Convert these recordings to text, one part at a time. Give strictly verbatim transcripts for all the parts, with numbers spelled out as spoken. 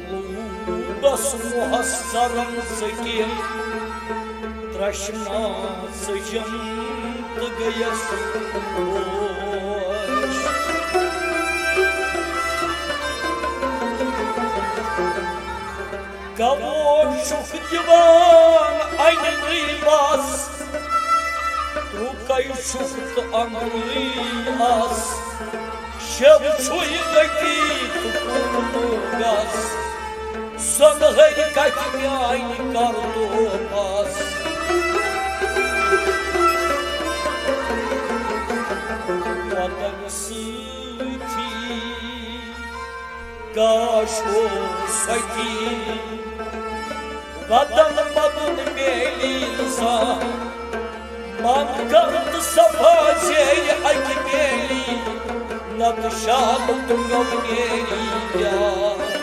لوٗبس محصرن سکیٖل ترٛشنا سجم تہٕ گٔیس ہوش۔ گوٚو چھُکھ دِوان اَننٕے بس، ترٛکے چھُکھ تہٕ اَننٕے آس۔ شب چھُے گٔتی تہٕ کوٗنہٕ گس، سۄنہٕ ہٕنٛدۍ کتھِ میٛانہِ کر دۄہ پاس۔ وطن سۭتھی گاش اوس سۄتی، وطن پتُن میلی زانٛہہ۔ من کر تہٕ صفا زیرِ اکہِ میلی، نتہٕ شام تہٕ گوٚو میری یار۔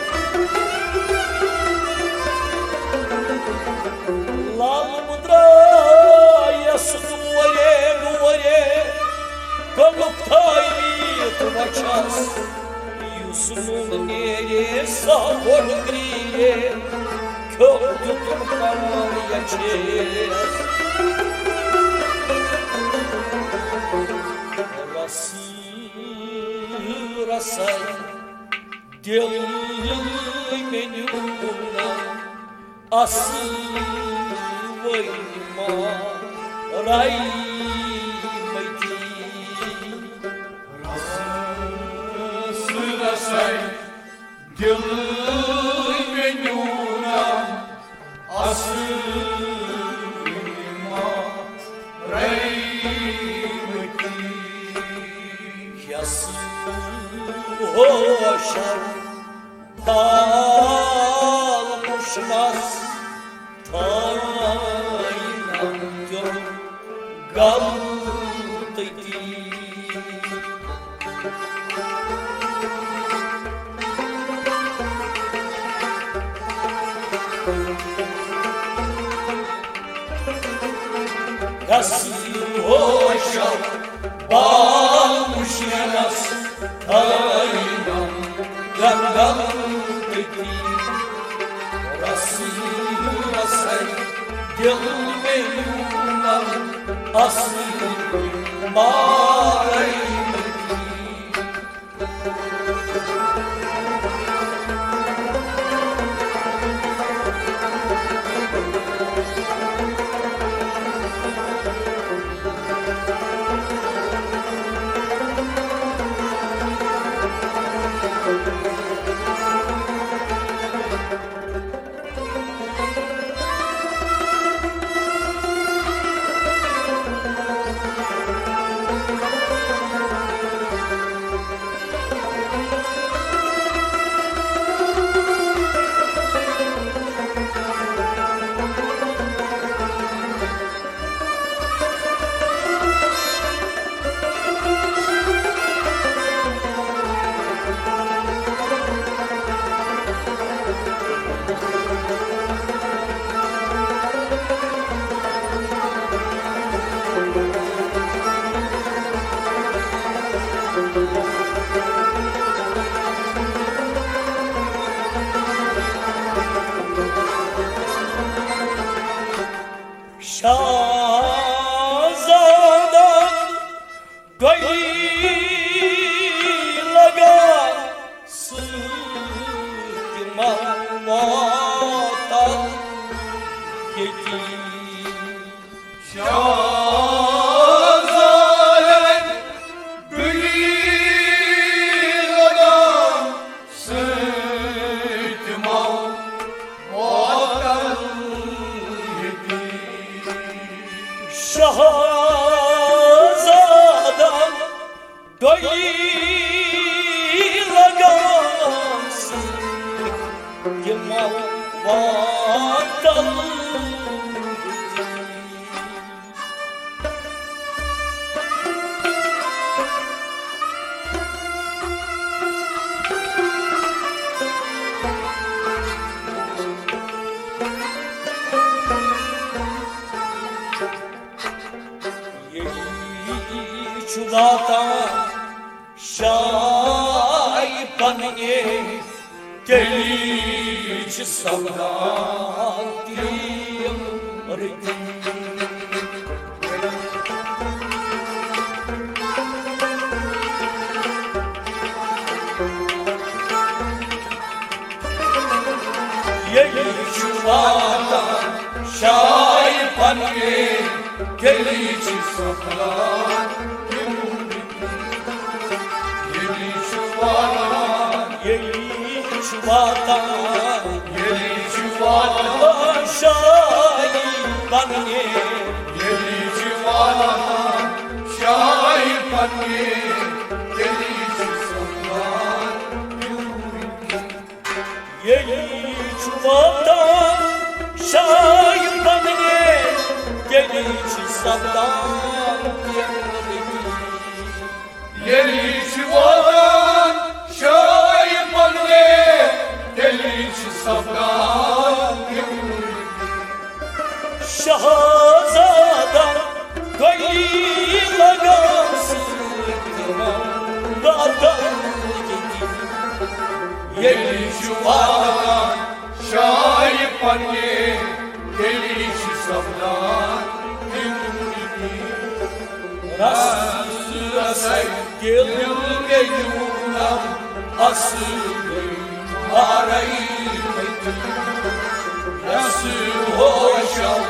لال مُدرایس نورے نورے، گوٚلُک تھٲوِتھ وچھس۔ یُس نوٗن نیرے سا گۄڈٕ گریٖرے، کھیوٚو دیُتُن پنٛنٮ۪ن یَچھیس۔ رَسہٕ رَسَے دِل مےٚ نیوٗنا، اصل وٲلۍ ما رایمتی۔ رس رسے دل مےٚ نیوٗنا، اصل ما رایمتی۔ یس ہوشم بال مُشنس تھاوان تِم غم تٔتی۔ یس ہوشم بال مُشنس تھاوان گنگم تٔتی۔ رسٕے رسٕے دِل مےٚ نیوٗنم، اصل مارے تٔتی۔ شاہزادن گٔیی لگان سۭتۍ مَل واتان ییٚتی۔ شاہزادن گٔیی لگان سۭتۍ مَل واتن ییٚتی۔ شاہزادن ڈولی لگان سۭتۍ یِمو واتن۔ ییٚلہِ چھُ واتان شاہہِ پننہِ تیٚلہِ چھِ سپدان تِم رٔتی۔ ییٚلہِ چھُ واتان شاے پننہِ، تیٚلہِ چھِ سپدان تِم رٔتی۔ ییٚلہِ چھُ واتان، ییٚلہِ چھُ واتان، ییٚلہِ چھُ واتان شاے پننہِ، ییٚلہِ چھُ واتان شاے پننہِ، تیٚلہِ چھُ سپدان تِم رٔتی۔ ییٚلہِ چھُ واتان شاے پننہِ، تیٚلہِ چھِ سپدان تِم رٔتی۔ ییٚلہِ چھُ واتان شاے پننہِ، تیٚلہِ چھِ سپدان تِم رٔتی۔ شہزادہ گلی لگان سۭتۍ واتان ییٚتہِ۔ ییٚلہِ چھُ واتان شاے پننہِ، تیٚلہِ چھِ سپدان تِم رٔتی۔ رس رسے دل گیونم اصل مارئی متی۔ رس ہوشم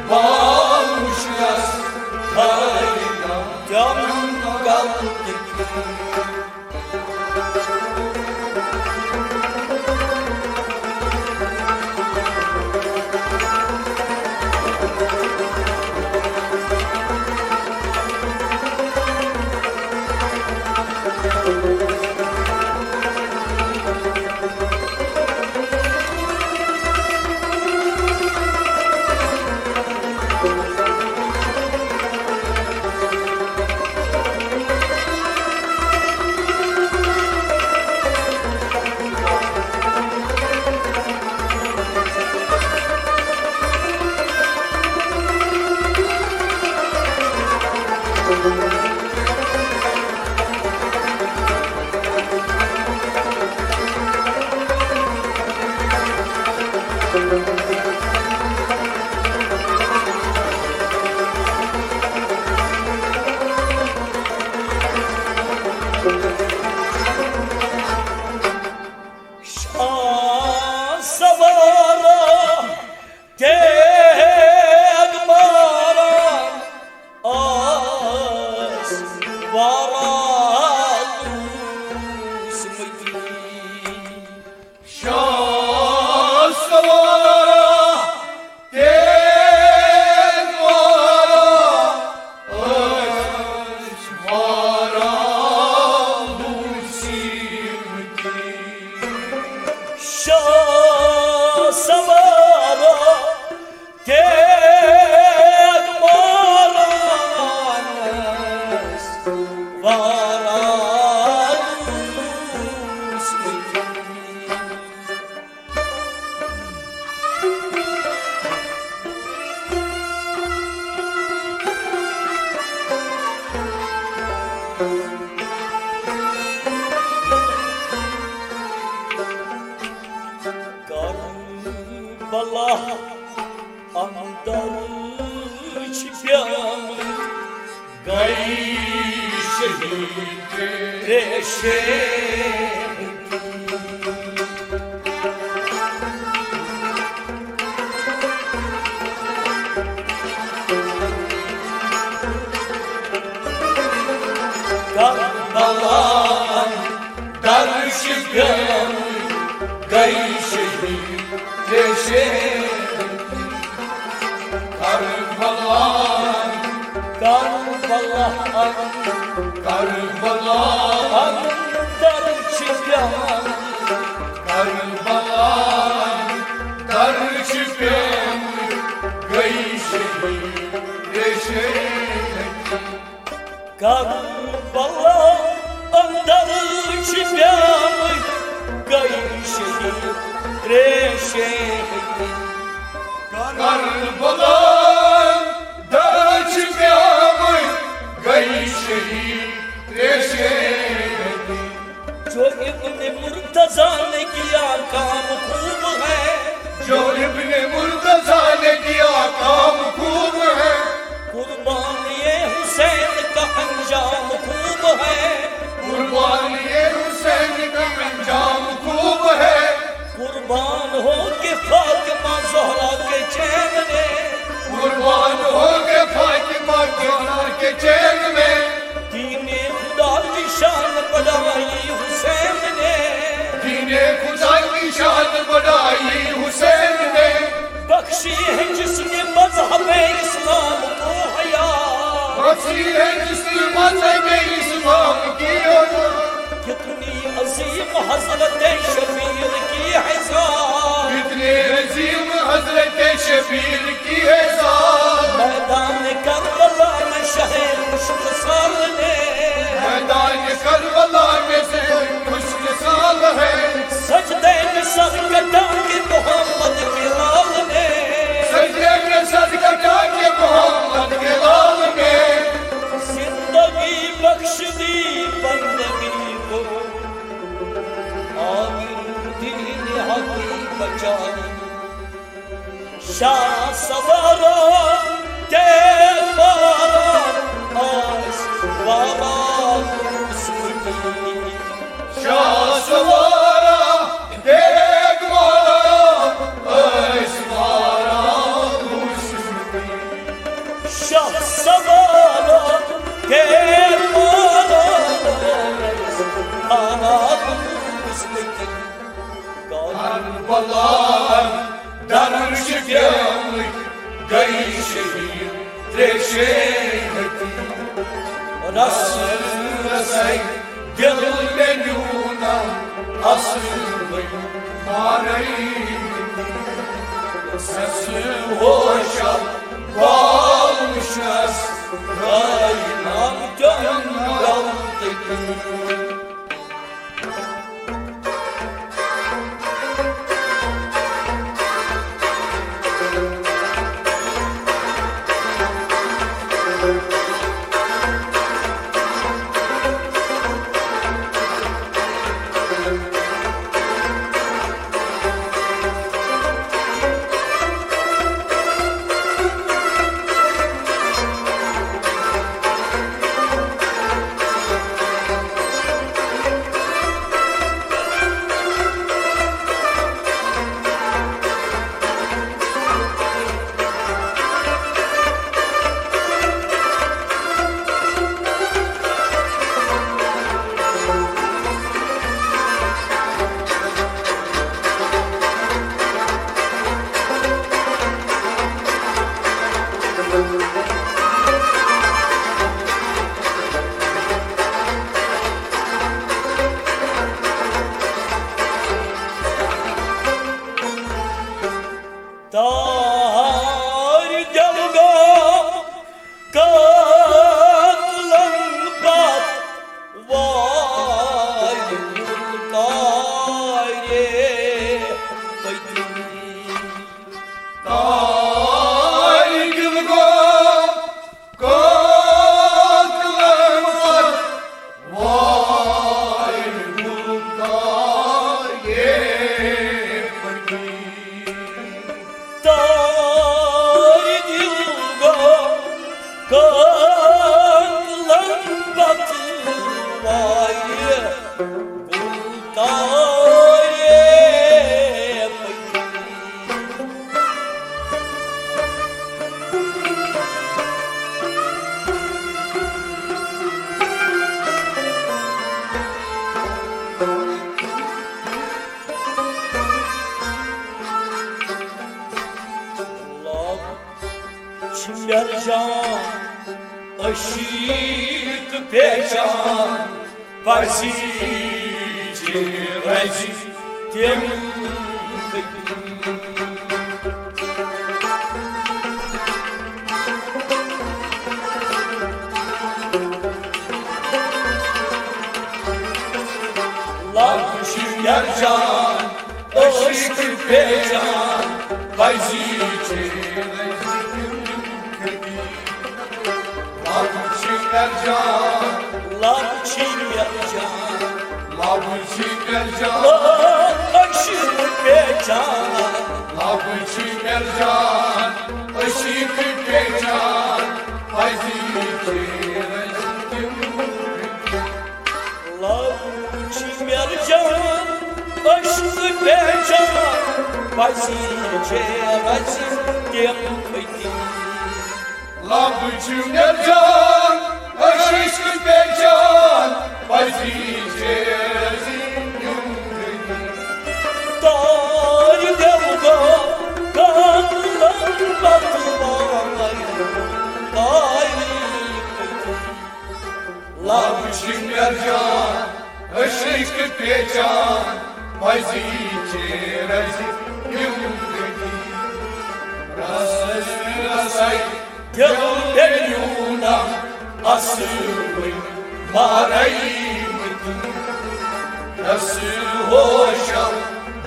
بال مشکس تھاینا جم گل تکی۔ شاہ سوارا تیگ ماران آس وارا لوٗسمٕتۍ۔ شاہ سوارا تیگ مارا ٲسۍ وارا لوٗسمٕتۍ۔ شاہ سوارا تیگ مارا ٲسۍ وارا لوٗسمٕتۍ۔ کربلا اندر چھِ پیمٕتۍ، گٔے شہید ترٛےٚ شہید۔ کربلا اندر چھِ پیمٕتۍ، گٔے شہید ترٛےٚ شہید۔ کربلا، کربلا، کربلا اندر چھِ پیمٕتۍ۔ کربلا اندر چھِ پیمٕتۍ، گٔے شہید ترٛےٚ شہید۔ کربلا اندر چھِ پیمٕتۍ، گٔے شہید ترٛےٚ شہید۔ کربلا اندر چھِ پیمٕتۍ، گٔے شہید ترٛےٚ شہید۔ جو ابن ہے جسم مزے میں اسلام کی اولاد۔ کتنی عظیم حضرت شبیر کی ہے ذات۔ کتنی عظیم حضرت شبیر کی ہے ذات۔ میدان کربلا میں شہ مشک سال نے۔ میدان کربلا میں شہ مشک سال ہے۔ سجدے میں سر کٹا کے محمد کے لال نے۔ سجدے میں سر کٹا کے محمد کے لال نے۔ زندگی بخش دی بندگی کو، آمین دین حق بچائی۔ شاہ سوارا، تیغ بارا، آس بارا، دوست کی۔ شاہ سوارا، تیغ بارا، آس بارا، دوست کی۔ شاہ سوارا، تیغ بارا، آس بارا، دوست کی۔ کربلا درد شکیمٕکۍ گٔے شہید ترٛےٚ شہیدی۔ رس رسے دل مےٚ نیوٗنم اصلٕے مانَے۔ سس ہوشم بال وٕچھنس گٔے نام تیٚم غلطی۔ تار جلگا قتلن پتھ وای گُلکارِ پٔتِم۔ تار جلگا قتلن پتھ وای گُلکارِ پٔتِم۔ تار دِل گوٚو قتلن پتہٕ وایہِ گُلکارِ پٔتِم۔ لب چھِ میرجان، عشیق پیچان، پزی چھِ رزِ تِم۔ لب چھِ میرجان، عشیق پیچان، پزی چھِ رزِ تِم۔ لب چھِ میرجان، لب چھِ میرجان، لب چھِ میرجان، لب عشیق پیچان۔ لب چھِ میرجان، عشیق پیچان، پزی چھِ رزِ تِم۔ لب چھِ میرجان، عشیق پیچان، پزی چھِ رزِ تِم پٔتِم۔ لب چھِ میرجان، عشیق پیچان، پزی چھِ رزِ تِم۔ تار دِل گوٚو قتلن پتہٕ وای گُلکارِ۔ وٕچھ مےٚ جان، عشق پیچان، پزی چیرز یِم گٔتی۔ رسس رسے دل بیٚنیوٗنم، اصٕل وٕنۍ مارے مٕتی۔ رس ہوشم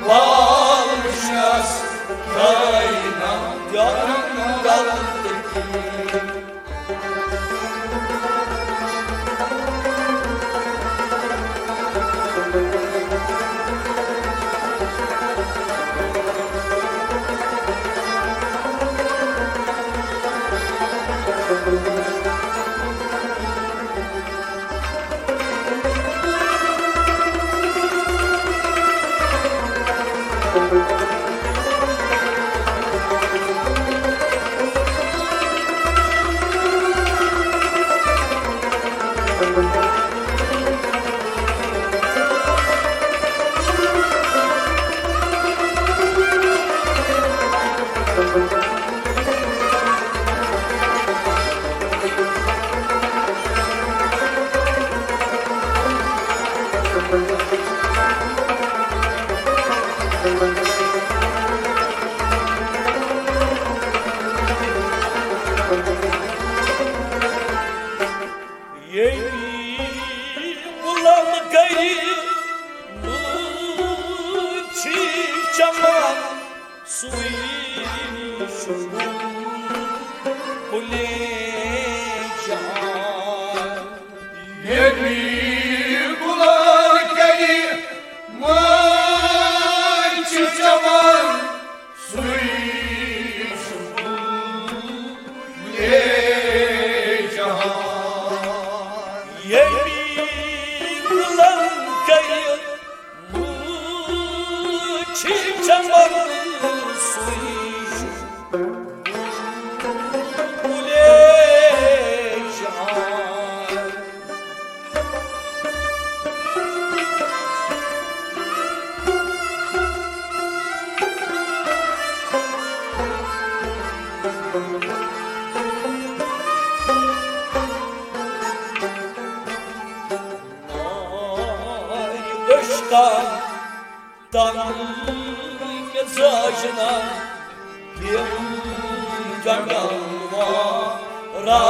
بال وٕچھنس، کٲینم جنگل تٔتی۔ ییٚلہِ غلام گرِ مُچھِ چمن، سُے چھُ کُلے جان۔ ییٚلہِ غلام گرِ مُچھِ چمن، سُے چھُ کُلے جہان۔ ییٚمہِ غلام گرِ مُچھِ چمن، سُے چھُ کُلے جہان۔ عشقا تن مزاجنا، یِم جنگل وارا۔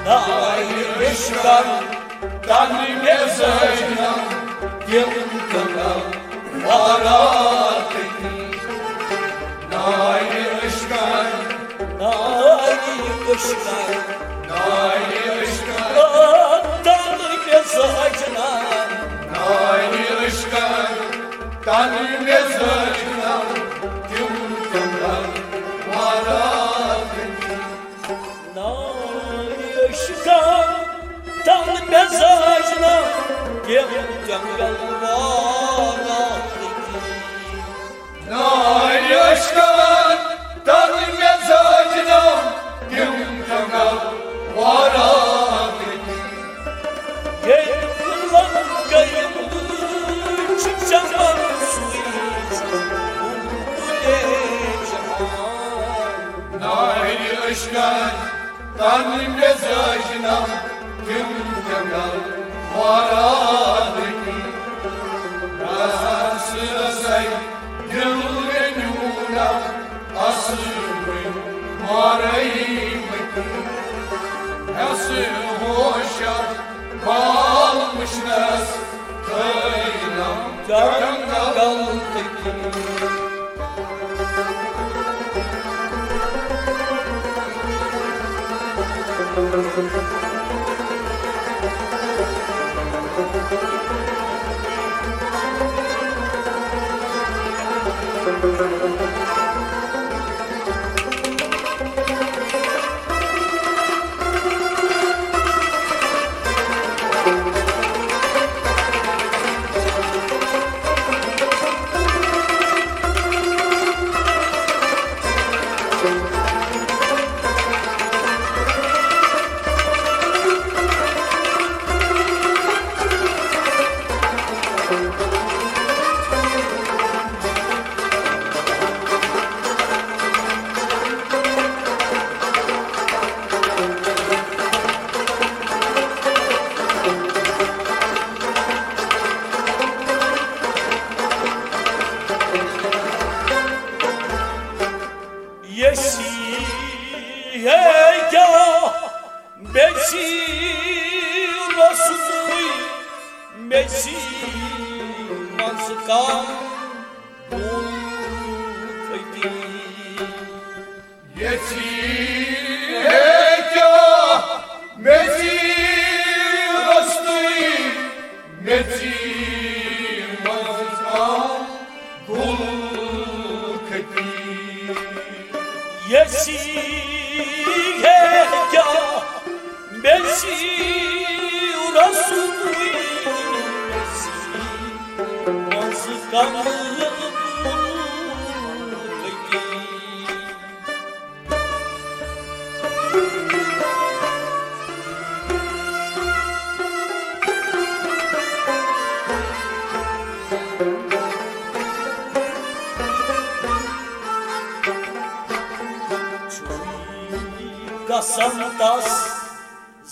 ناے عشقن تن مزاجنا، یِم جنگل وارا۔ ناے عشقن، ناے عشقن، ناے عشقن، تن مزاجنا، ناے عشقن، تن مزاجنا، تِم جنگل وارا۔ ناے عشقن، تن مزاجنا، تِم جنگل وارا۔ ناے عشقن تن مزاجنا، تِم جنگل وارا۔ ییٚلہِ لنکہٕ یِم چھِ چمن، سُے چھُ بُلبُلے جہان۔ ناے عشقن تن مزاجنا، تِم جنگل وارا۔ رس رسے دل مےٚ نیوٗنم، اصل وٕنۍ مارے مٕتی۔ ہس ہوشم بال وٕچھنس، تھٲینم جنگل تٔتی۔ یژھی منٛز کانٛہہ بُل کھٔتی۔ یژھی ہیٚکیٛاہ میٚژِ رۄستُے، میٚژِ منٛز کانٛہہ بُل کھٔتی۔ یژھی ہیٚکیٛاہ میٚژِ رۄستُے، میٚژِ منٛز کانٛہہ بُل کھٔتی۔ چھُے قسم تس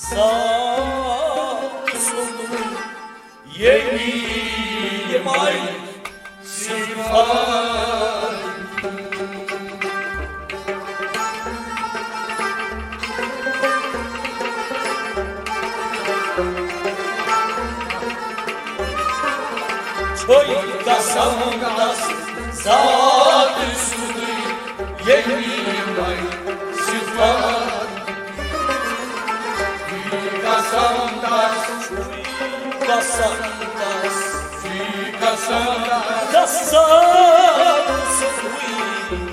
ذات سُنٛدُے، ییٚمہِ یِمے صفات۔ چھُے قسم تس ذات سُنٛدُے، ییٚمہِ یِمے صفات۔ چھُے قسم تس، چھُے قسم تس، چھُے قسم تس، قسم سُنٛدُے۔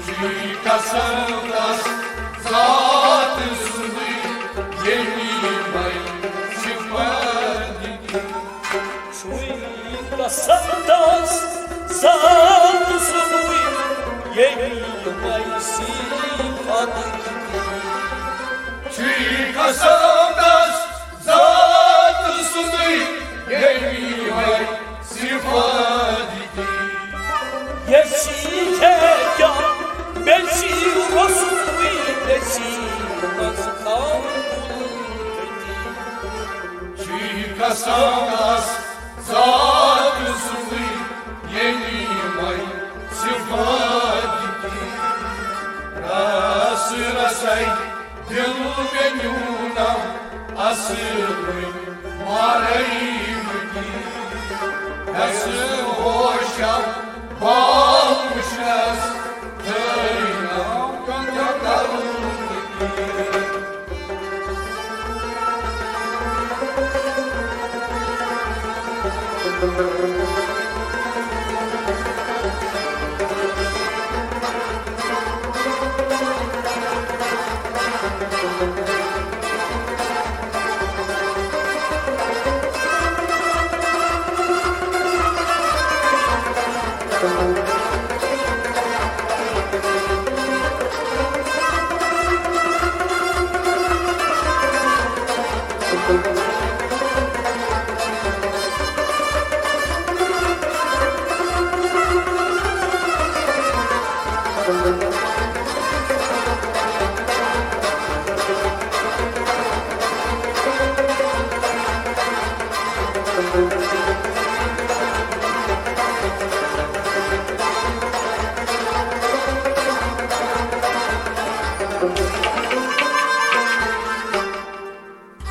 چھُے قسم تس ذات سُنٛدُے، ییٚمہِ یِمے صفات۔ چھُے قسم تس ذات سُنٛدُے، ییٚمہِ یِمے صفات۔ چھُے قسم تس ذات سُنٛدُے، ییٚمہِ یِمے صفات۔ یژھی ہیٚکیٛاہ میٚژِ رۄستُے، میٚژِ منٛز کانٛہہ بُل کھٔتی۔ چھُے قسم تس ذات سُنٛدُے، ییٚمہِ یِمے صفات۔ رس رسے دل مےٚ نیونم اصل وۄنۍ مارے مٔتی۔ یس ہوشم بال وٕچھنس تھٲینم کۄنٛگل۔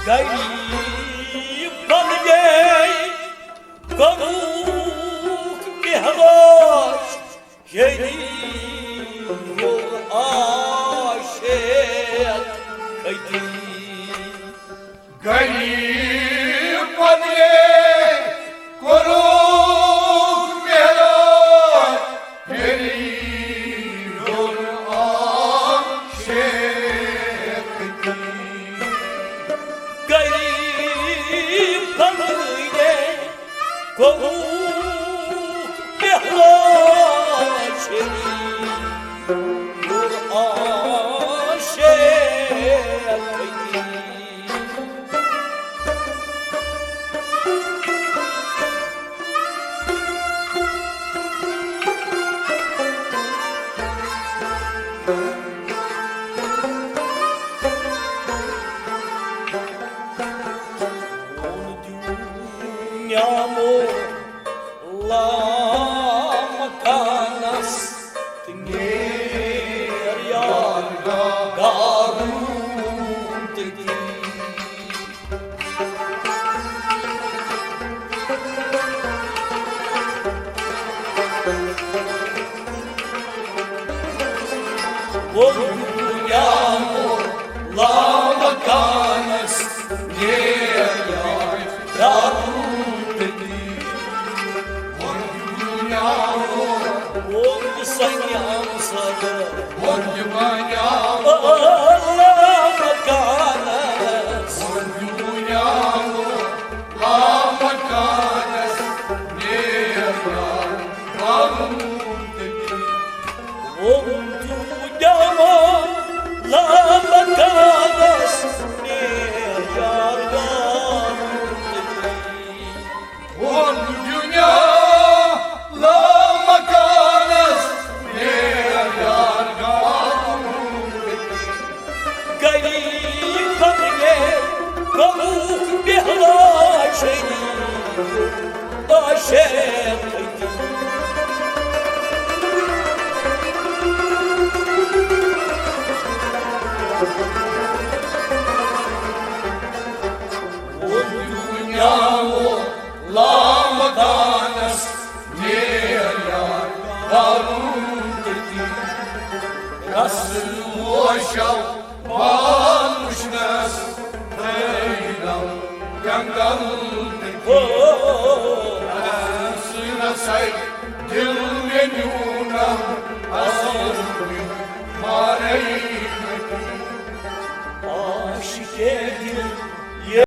غریب بندے کوٚرُکھ محراج، ییٚلہِ یور عاشق کھٔتی۔ غریب بندے کوٚرُکھ محراج، ییٚلہِ یور عاشق کھٔتی۔ غریب بندے کوٚرُکھ محراج، ییٚلہِ یور عاشق کھٔتی۔ نیامو لامکانس تہٕ نیر یار گارون تہٕ دی۔ دُنیا لامکانس نیران تٔتی۔ دُنیا ووٚن سنگیان سر۔ لامکانس۔ دُنیا لامکانس نیران تٔتی۔ ووٚن دُنیا لامکانس نیران تٔتی۔ ووٚن دُنیا لامکانس نیران گئی پننے کلوک بہلا شہید عاشق۔ دُنیا لامکانس نیران تٔتی۔ رس ووشو بال وُچھنس ترٛٲوِنم جنگل تٔتی۔ رس رسے دل مےٚ نیونم اصل مارے تٔتی۔ عاشقے